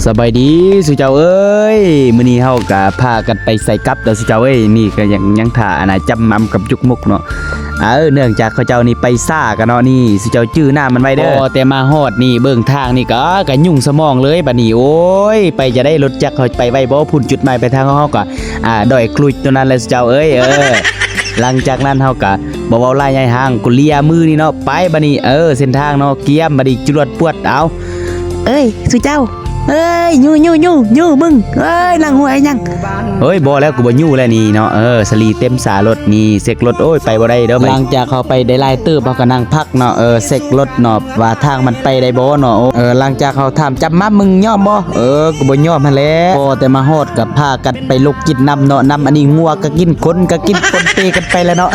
ສະບາຍດີສູ່ເຈົ້າເອີຍ ມື້ນີ້ເຮົາກະພາກັນໄປໃສ່ກັບເດີສູ່ເຈົ້າເອີຍ. ນີ້ກະຍັງ ຍັງຖ້າອັນນ່າຈຳມຳກັບຈຸກມຸກເນາະ. ເອີ ເນື່ອງຈາກເຂົາເຈົ້ານີ້ໄປຊ້າກະເນາະ ນີ້ສູ່ເຈົ້າຈື່ໜ້າມັນໄວ້ເດີ. ພໍແຕ່ມາຮອດນີ້ເບິ່ງທາງນີ້ກະ ກະຫຍຸ້ງສະໝອງເລີຍບາດນີ້. ໂອ້ຍ ໄປຈະໄດ້ ລົດຈັກເຮົາໄປໄວບໍ່? ພຸ້ນ ຈຸດໝາຍປາຍທາງຂອງເຮົາກະ ອາ ດອຍກລຸຍໂຕນັ້ນແຫຼະສູ່ເຈົ້າເອີຍ. ເອີ ຫຼັງຈາກນັ້ນເຮົາກະບໍ່ເວົ້າຫຼາຍຍາຍຫ່າງ ກູເລຍມື້ນີ້ເນາະ ໄປບາດນີ້. ເອີ ເສັ້ນທາງເນາະ ກຽມບາດນີ້ ຈະລວດປວດ ເອົາ ເອີຍ ສູ່ເຈົ້າ ເອີຍ ຍູ້ ຍູ້ ຍູ້ ຍູ້ ມຶງ ເອີຍ ນັ່ງຫົວອີຫຍັງ? ເອີຍ ບໍ່ແລ້ວ ກູບໍ່ຍູ້ແລ້ວນີ້ເນາະ. ເອີ ສາລີເຕັມສາລົດນີ້ ເຊັກລົດ ໂອ້ຍ ໄປບໍ່ໄດ້ເດີ. ຫຼັງຈາກເຮົາໄປໄດ້ຫຼາຍເຕີບ ເຮົາກະນັ່ງພັກເນາະ ເອີ ເຊັກລົດເນາະ ວ່າທາງມັນໄປໄດ້ບໍ່ເນາະ. ເອີ ຫຼັງຈາກເຮົາຖາມຈຳມຳ ມຶງຍອມບໍ່? ເອີ ກູບໍ່ຍອມຫັ້ນແຫຼະ. ພໍແຕ່ມາຮອດກະພາກັນໄປລົກກິນນ້ຳເນາະ ນ້ຳອັນນີ້ງົວກະກິນ ຄົນກະກິນ ປົນເປກັນໄປແຫຼະເນາະ.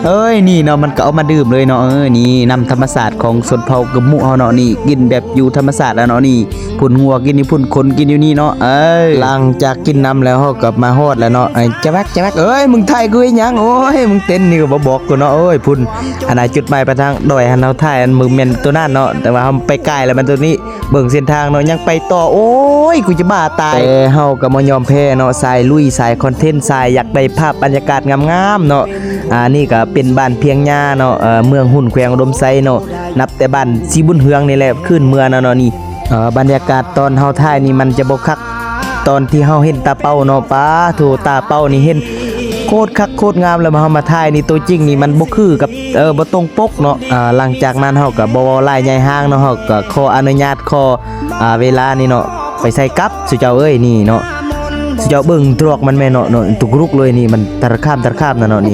ເອີຍ ນີ້ເນາະ ມັນກະເອົາມາດື່ມເລີຍເນາະ. ເອີ ນີ້ນ້ຳທຳມະຊາດຂອງຊົນເຜົ່າກຶມມຸເຮົາເນາະ ນີ້ກິນແບບຢູ່ທຳມະຊາດແລ້ວເນາະ. ນີ້ພຸ້ນ ງົວກິນຢູ່ພຸ້ນ ຄົນກິນຢູ່ນີ້ເນາະ. ເອີ ຫຼັງຈາກກິນນ້ຳແລ້ວ ເຮົາກະມາຮອດແລ້ວເນາະ. ເອີຍ ຈະແວັກ ຈະແວັກ ເອີຍ ມຶງຖ່າຍກູເຮັດຫຍັງ? ໂອ້ຍ ມຶງເຕັ້ນນີ້ກະບໍ່ບອກກູເນາະ. ໂອ້ຍ ພຸ້ນ ອັນນ່າຈຸດໝາຍປາຍທາງດອຍຫັ້ນ ເຮົາຖ່າຍອັນ ມັນແມ່ນໂຕນັ້ນເນາະ ແຕ່ວ່າເຮົາໄປກາຍແລ້ວ ແມ່ນໂຕນີ້. ເບິ່ງເສັ້ນທາງເນາະ ຍັງໄປຕໍ່ ໂອ້ຍ ກູຈະບ້າຕາຍ. ແຕ່ເຮົາກະບໍ່ຍອມແພ້ເນາະ ສາຍລຸຍ ສາຍຄອນເທັນ ສາຍຢາກໄດ້ພາບບັນຍາກາດງາມໆເນາະ. ອາ ນີ້ກະເປັນບ້ານພຽງຍາເນາະ ເອີ ເມືອງຮຸນ ແຂວງອຸດົມໄຊເນາະ. ນັບແຕ່ບ້ານສີບຸນເຮືອງນີ້ແຫຼະ ຄືນເມືອງເນາະ ເນາະນີ້. ເອີ ບັນຍາກາດຕອນເຮົາຖ່າຍນີ້ມັນຈະບໍ່ຄັກ ຕອນທີ່ເຮົາເຫັນຕາເປົ້າເນາະ ປາໂທ້ ຕາເປົ້ານີ້ເຫັນໂຄດຄັກໂຄດງາມ ແລ້ວມາ ເຮົາມາຖ່າຍນີ້ ໂຕຈິງນີ້ມັນບໍ່ຄືກັບ ເອີ ບໍ່ຕົງປົກເນາະ. ອາ ຫຼັງຈາກນັ້ນເຮົາກະບໍ່ເວົ້າຫຼາຍຍາຍຫ່າງເນາະ ເຮົາກະຂໍອະນຸຍາດ ຂໍ ອາ ເວລານີ້ເນາະ ໄປໃສ່ກັບສູ່ເຈົ້າເອີຍ. ນີ້ເນາະ ສູ່ເຈົ້າເບິ່ງດຣອກມັນແມ່ນເນາະ ເນາະ ຕຸກລຸກເລີຍ ນີ້ມັນຕະລະຂ້າມ ຕະລະຂ້າມນະເນາະ ນີ້.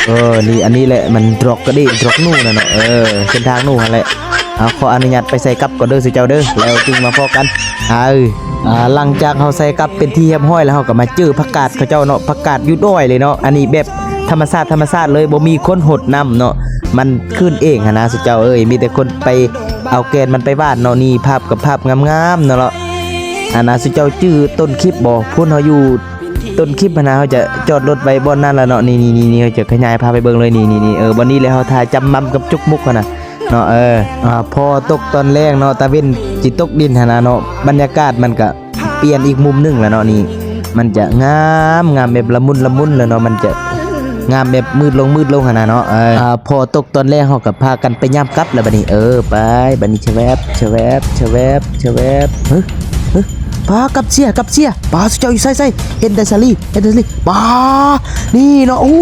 ເອີ ນີ້ ອັນນີ້ແຫຼະ ມັນດຣອກກະເດດ ດຣອກໜູນະເນາະ. ເອີ ເສັ້ນທາງໜູຫັ້ນແຫຼະ. ເອົາ ຂໍອະນຸຍາດໄປໃສ່ກັບກ່ອນເດີສູ່ເຈົ້າເດີ ແລ້ວຈຶ່ງມາພໍ້ກັນ. ເອີ ອາ ຫຼັງຈາກເຮົາໃສ່ກັບເປັນທີ່ຮຽບຮ້ອຍແລ້ວ ເຮົາກະມາເຈີຜັກກາດເຂົາເຈົ້າເນາະ ຜັກກາດຢູ່ດອຍເລີຍເນາະ. ອັນນີ້ແບບທຳມະຊາດ ທຳມະຊາດເລີຍ ບໍ່ມີຄົນຫົດນ້ຳເນາະ ມັນຂຶ້ນເອງຫັ້ນນະສູ່ເຈົ້າເອີຍ. ມີແຕ່ຄົນໄປເອົາແກ່ນມັນໄປຫວ່ານເນາະ. ນີ້ພາບກະພາບງາມໆເນາະ. ອັນນ່າສູ່ເຈົ້າຈື່ຕົ້ນຄລິບບໍ່? ພຸ້ນ ເຮົາຢູ່ຕົ້ນຄລິບຫັ້ນນະ ເຮົາຈະຈອດລົດໄວ້ບ່ອນນັ້ນລະເນາະ. ນີ້ໆໆ ເຮົາຈະຂະຫຍາຍພາໄປເບິ່ງເລີຍ ນີ້ໆໆ. ເອີ ບ່ອນນີ້ແຫຼະ ເຮົາຖ່າຍຈຳມຳກັບຈຸກມຸກຫັ້ນນະ. ເນາະ ເອີ ອາ ພໍຕົກຕອນແລງເນາະ ຕາເວັນຊິຕົກດິນຫັ້ນນະເນາະ ບັນຍາກາດມັນກະປ່ຽນອີກມຸມໜຶ່ງແລ້ວເນາະ. ນີ້ມັນຈະງາມ ງາມແບບລະມຸນລະມຸນແລ້ວເນາະ ມັນຈະງາມແບບມືດລົງ ມືດລົງຫັ້ນນະເນາະ. ເອີ ອາ ພໍຕົກຕອນແລງ ເຮົາກະພາກັນໄປຍາມກັບແລ້ວບາດນີ້. ເອີ ໄປບາດນີ້ ຊະແວບ ຊະແວບ ຊະແວບ ຊະແວບ. ເຮີ ເຮີ ປາ ກັບເສຍ ກັບເສຍ ປາ ເຈົ້າຢູ່ໃສ ໃສ ເຫັນແຕ່ສາລີ ເຫັນແຕ່ສາລີ ປາ. ນີ້ເນາະ ໂອ້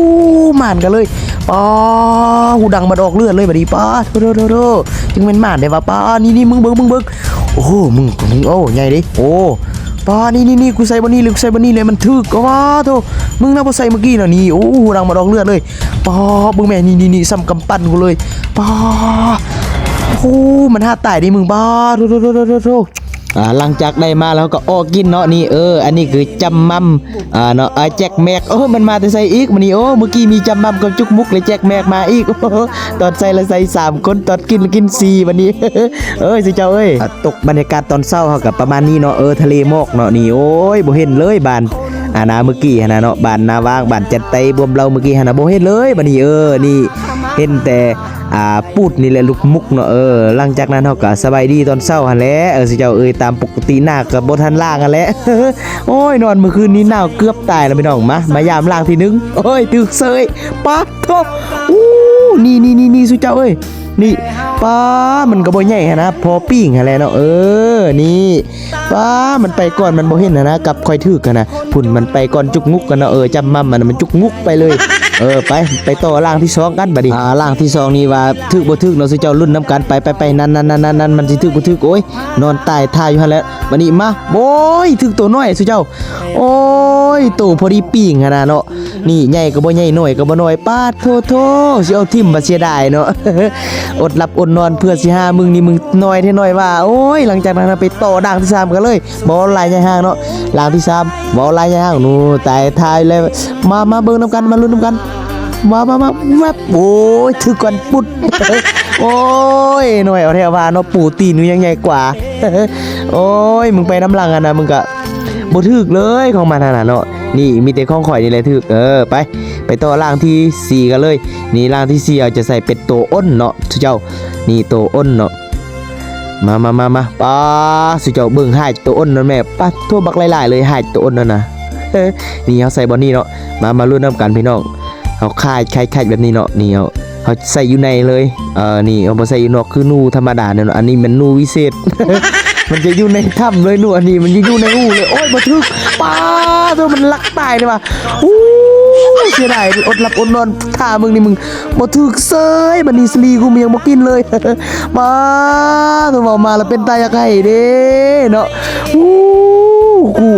ໝານກັນເລີຍ ປາ. ຫູດັງມັນອອກເລືອດເລີຍບາດນີ້ ປາ ໂທ້ໆໆໆ ຈັ່ງແມ່ນໝານແທ້ວ່າ ປາ. ນີ້ໆ ມຶງເບິ່ງ ມຶງເບິ່ງ ໂອ້ ມຶງ ໂອ້ ໃຫຍ່ເດ້ ໂອ້ ປາ. ນີ້ໆໆ ກູໃສ່ບ່ອນນີ້ເລີຍ ກູໃສ່ບ່ອນນີ້ເລີຍ ມັນຖືກ ປາໂທ້. ມຶງນະບໍ່ໃສ່ມື້ກີ້ນະ ນີ້ ໂອ້ ຫູດັງມັນອອກເລືອດເລີຍ ປາ. ເບິ່ງແມ້ ນີ້ໆໆ ສ່ຳກຳປັ່ນກູເລີຍ ປາ. ໂອ້ ມັນຫາຕາຍເດ້ມຶງ ປາ ໂທ້ໆໆໆ. ອາ ຫຼັງຈາກໄດ້ມາແລ້ວເຮົາກະອອກກິນເນາະ ນີ້ ເອີ ອັນນີ້ຄືຈຳມຳ ອາ ເນາະ ອາ ແຈັກແມັກ ໂອ້ ມັນມາແຕ່ໃສອີກບາດນີ້ ໂອ້ ມື້ກີ້ມີຈຳມຳກັບຈຸກມຸກ ແລະ ແຈັກແມັກມາອີກ ໂອ້ ຕອນໃສ່ລະໃສ່ສາມຄົນ ຕອນກິນລະກິນສີ່ບາດນີ້ ເອີຍ ຊິເຈົ້າເອີຍ. ອາ ຕົກບັນຍາກາດຕອນເຊົ້າເຮົາກະປະມານນີ້ເນາະ ເອີ ທະເລໝອກເນາະ ນີ້ ໂອ້ຍ ບໍ່ເຫັນເລີຍ ບ້ານ ອາ ນາມື້ກີ້ຫັ້ນນະເນາະ ບ້ານນາຫວ່າງ ບ້ານຈັນໄຕ ບວມເລົ່າ ມື້ກີ້ຫັ້ນນະ ບໍ່ເຫັນເລີຍບາດນີ້ ເອີ ນີ້ ເຫັນແຕ່ ອາ ປູດນີ້ແຫຼະ ລູກມຸກເນາະ ເອີ. ຫຼັງຈາກນັ້ນເຮົາກະສະບາຍດີຕອນເຊົ້າຫັ້ນແຫຼະ ເອີ ຊິເຈົ້າເອີຍ ຕາມປົກກະຕິ ໜ້າກະບໍ່ທັນລ້າງຫັ້ນແຫຼະ ໂອ້ຍ ນອນມື້ຄືນນີ້ໜາວເກືອບຕາຍແລ້ວພີ່ນ້ອງ. ມາ ມາຢາມລ້າງທີໜຶ່ງ ໂອ້ຍ ຖືກເສີຍ ປາດໂທ້ ອູ້ ນີ້ໆໆໆ ສູ່ເຈົ້າເອີຍ ນີ້ ປາ ມັນກະບໍ່ໃຫຍ່ຫັ້ນນະ ພໍປີ້ງຫັ້ນແຫຼະເນາະ ເອີ ນີ້ ປາ ມັນໄປກ່ອນ ມັນບໍ່ເຫັນຫັ້ນນະ ກັບຂ້ອຍຖືກຫັ້ນນະ. ພຸ້ນ ມັນໄປກ່ອນຈຸກງຸກຫັ້ນເນາະ ເອີ ຈຳໝ່ຳ ມັນຈຸກງຸກໄປເລີຍ ເອີ ໄປ ໄປຕໍ່ລ້າງທີສອງກັນບາດນີ້. ອາ ລ້າງທີສອງນີ້ວ່າຖືກບໍ່ຖືກເນາະ ສູ່ເຈົ້າລຸ້ນນຳກັນ ໄປ ໄປ ໄປ ນັ້ນໆໆໆ ມັນຊິຖືກບໍ່ຖືກ ໂອ້ຍ ນອນຕາຍທ່າຢູ່ຫັ້ນແຫຼະ. ບາດນີ້ມາ ໂອ້ຍ ຖືກໂຕນ້ອຍສູ່ເຈົ້າ ໂອ້ຍ ໂຕພໍດີປີ້ງຫັ້ນນະເນາະ ນີ້ໃຫຍ່ກະບໍ່ໃຫຍ່ ນ້ອຍກະບໍ່ນ້ອຍ ປາດໂທ້ ຊິເອົາຖິ້ມ ບາດເສຍດາຍເນາະ ອົດຫຼັບອົດນອນເພື່ອຊິຫາມຶງນີ້ ມຶງນ້ອຍແທ້ນ້ອຍວ່າ ໂອ້ຍ. ຫຼັງຈາກນັ້ນເຮົາໄປຕໍ່ລ້າງທີສາມກັນເລີຍ ບໍ່ຫຼາຍຍາຍຫ່າງເນາະ ລ້າງທີສາມ ບໍ່ຫຼາຍຍາຍຫ່າງ ໜູຕາຍທ່າຢູ່ແລ້ວ ມາ ມາເບິ່ງນຳກັນ ມາລຸ້ນນຳກັນ ມາ ມາ ມາ ແວັບ ໂອ້ຍ ຖືກກ່ອນປຸດ ໂອ້ຍ ນ້ອຍເອົາແທ້ວ່າເນາະ ປູຕີນໜູຍັງໃຫຍ່ກວ່າ ໂອ້ຍ ມຶງໄປນຳຫຼັງຫັ້ນນະ ມຶງກະ ບໍ່ຖືກເລີຍຂອງມັນຫັ້ນນະເນາະ. ນີ້ມີແຕ່ຂອງຂ້ອຍນີ້ແຫຼະຖືກ ເອີ ໄປ ໄປຕໍ່ລ້າງທີສີ່ກັນເລີຍ. ນີ້ລ້າງທີສີ່ເຮົາຈະໃສ່ເປັນໂຕອົນເນາະ ເຈົ້າ ນີ້ໂຕອົນເນາະ ມາ ມາ ມາ ມາ ປ້າ ສຸເຈົ້າເບິ່ງຫາຍໂຕອົນນັ້ນແມ່ ປາໂທ້ ບັກຫຼາຍໆເລີຍ ຫາຍໂຕອົນນັ້ນນະ. ນີ້ເຮົາໃສ່ບ່ອນນີ້ເນາະ ມາ ມາລຸ້ນນຳກັນພີ່ນ້ອງ. ເຮົາຄາຍ ຄາຍ ຄາຍແບບນີ້ເນາະ ນີ້ເຮົາ ເຮົາໃສ່ຢູ່ໃນເລີຍ. ເອີ ນີ້ເຮົາບໍ່ໃສ່ຢູ່ນອກ ຄືໜູທຳມະດາເນາະ ອັນນີ້ແມ່ນໜູວິເສດ ມັນຈະຢູ່ໃນຖ້ຳເລີຍ ໜູອັນນີ້ມັນຈະຢູ່ໃນຮູເລີຍ. ໂອ້ຍ ບໍ່ຖືກ ປ້າໂທ້ ມັນລັກຕາຍເລີຍວ່າ. ໂອ້ ເສຍດາຍ ອົດຫຼັບອົດນອນຖ້າມຶງນີ້ ມຶງບໍ່ຖືກເສີຍ. ບັດນີ້ສາລີກູມັນຍັງບໍ່ກິນເລີຍ ປ້າໂທ້ ເວົ້າມາລະເປັນຕາຢາກໄຫ້ເດ້ເນາະ. ໂອ້ ກູ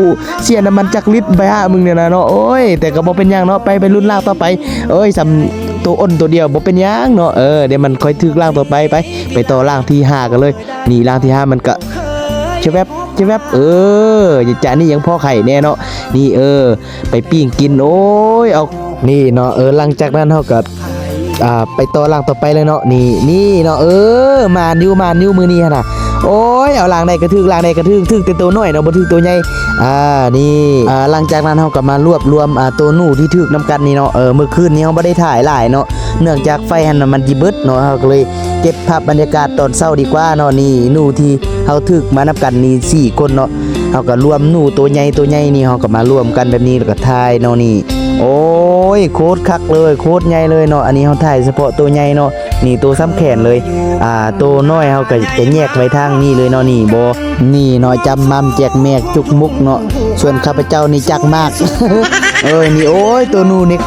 ເສຍນ້ຳມັນຈັກລິດໄປຫາມຶງນີ້ນະເນາະ. ໂອ້ຍ ແຕ່ກໍບໍ່ເປັນຫຍັງເນາະ ໄປ ໄປລຸ້ນລ່າງຕໍ່ໄປ. ເອີຍ ສ່ຳໂຕອົນໂຕດຽວບໍ່ເປັນຫຍັງເນາະ. ເອີ ດຽວມັນຄ່ອຍຖືກລ່າງຕໍ່ໄປ. ໄປ ໄປຕໍ່ລ່າງທີຫ້າກັນເລີຍ. ນີ້ລ່າງທີຫ້າມັນກະ ຈະແວບ ຈະແວບ ເອີ ຈານີ້ຍັງພໍໄຂ້ແດ່ເນາະ. ນີ້ ເອີ ໄປປີ້ງກິນ ໂອ້ຍ ເອົາ ນີ້ເນາະ. ເອີ ຫຼັງຈາກນັ້ນເຮົາກໍ ອ່າ ໄປຕໍ່ລ່າງຕໍ່ໄປເລີຍເນາະ. ນີ້ ນີ້ເນາະ ເອີ ໝານຢູ່ ໝານຢູ່ມື້ນີ້ຫັ້ນນະ. ໂອ້ຍ ເອົາລ່າງໃດກໍຖືກ ລ່າງໃດກໍຖືກ ຖືກແຕ່ໂຕນ້ອຍເນາະ ບໍ່ຖືກໂຕໃຫຍ່. ອ່າ ນີ້ ອ່າ ຫຼັງຈາກນັ້ນເຮົາກໍມາລວບລວມ ອ່າ ໂຕໜູທີ່ຖືກນຳກັນນີ້ເນາະ. ເອີ ມື້ຄືນນີ້ເຮົາບໍ່ໄດ້ຖ່າຍຫຼາຍເນາະ ເນື່ອງຈາກໄຟຫັ້ນນະມັນຊິເບິດເນາະ ເຮົາກໍເລີຍເກັບພາບບັນຍາກາດຕອນເຊົ້າດີກວ່າເນາະ. ນີ້ໜູທີ່ເຮົາຖືກມານຳກັນນີ້ສີ່ຄົນເນາະ ເຮົາກໍລວມໜູໂຕໃຫຍ່ ໂຕໃຫຍ່ນີ້ ເຮົາກໍມາລວມກັນແບບນີ້ ແລ້ວກໍຖ່າຍເນາະ. ນີ້ ໂອ້ຍ ໂຄດຄັກເລີຍ ໂຄດໃຫຍ່ເລີຍເນາະ. ອັນນີ້ເຮົາຖ່າຍສະເພາະໂຕໃຫຍ່ເນາະ ນີ້ໂຕສ່ຳແຂນເລີຍ. ອ່າ ໂຕນ້ອຍເຮົາກໍຈະແຍກໄວ້ທາງນີ້ເລີຍເນາະ. ນີ້ບໍ່ ນີ້ເນາະ ຈຳໝ່ຳແຈກແມກຈຸກມຸກເນາະ. ສ່ວນຂ້າພະເຈົ້ານີ້ຈັກໝາກ ເອີຍ ນີ້ ໂອ້ຍ ໂຕໜູນີ້